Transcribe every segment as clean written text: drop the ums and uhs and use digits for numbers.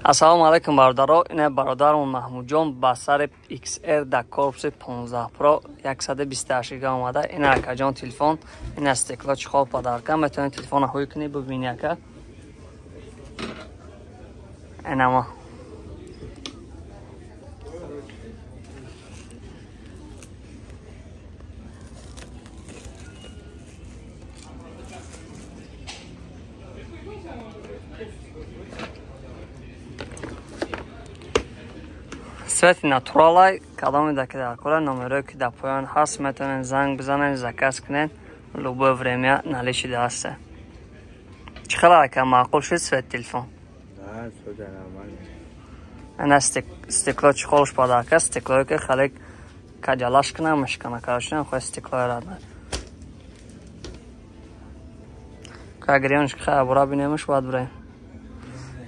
Ассалому алайкум, бародаро. Ина бародармон Маҳмудҷон ба сари XR дар корпуси 15 Pro 128 гига омада. Ина акаҷон телефон, ина стекло чехол подарка. Метавонед телефонро ҳуй кунед, бибинед ака. Инама. Цвети натуралай, кадоме ки дар кора номерое ки дар поён ҳаст, метавонед занг бизанед, заказ кунед, любое время наличии ҳаста. Чӣ хела ака, маъқул шуд цвет телефон? Ана стекло чехолш подарка, стеклое ки халек каҷалаш кунам, мешкана карашна, хоҳ стеклое рад. Кагирёнш хай бура бинемш, баъд бираем.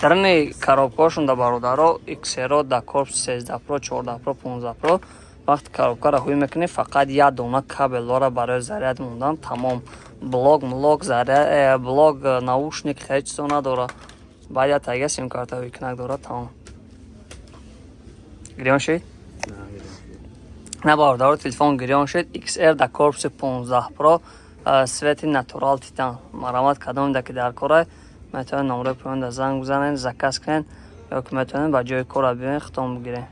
Дарни коробкаҳошон да бародаро XR да корпус 13 Pro, 14 Pro, 15 Pro вақти коробкаро ҳуй мекунӣ, фақат як дона кабел дора барои заряд мондан, тамом. Блок, млок, заряд, блок, наушник хеле чизо надора. Баъд як тага сим-карта ҳуйкунак дора, тамом. Гирён шид? На бародаро, телефон гирён шид. XR да корпуси 15 Pro, цвети натурал титан. Марамат кадом да ки дар кора метавонед номерои поён да занг бизанед, заказ кунед, ё ки метавонед ба ҷои кора биёед, хитом бигиред.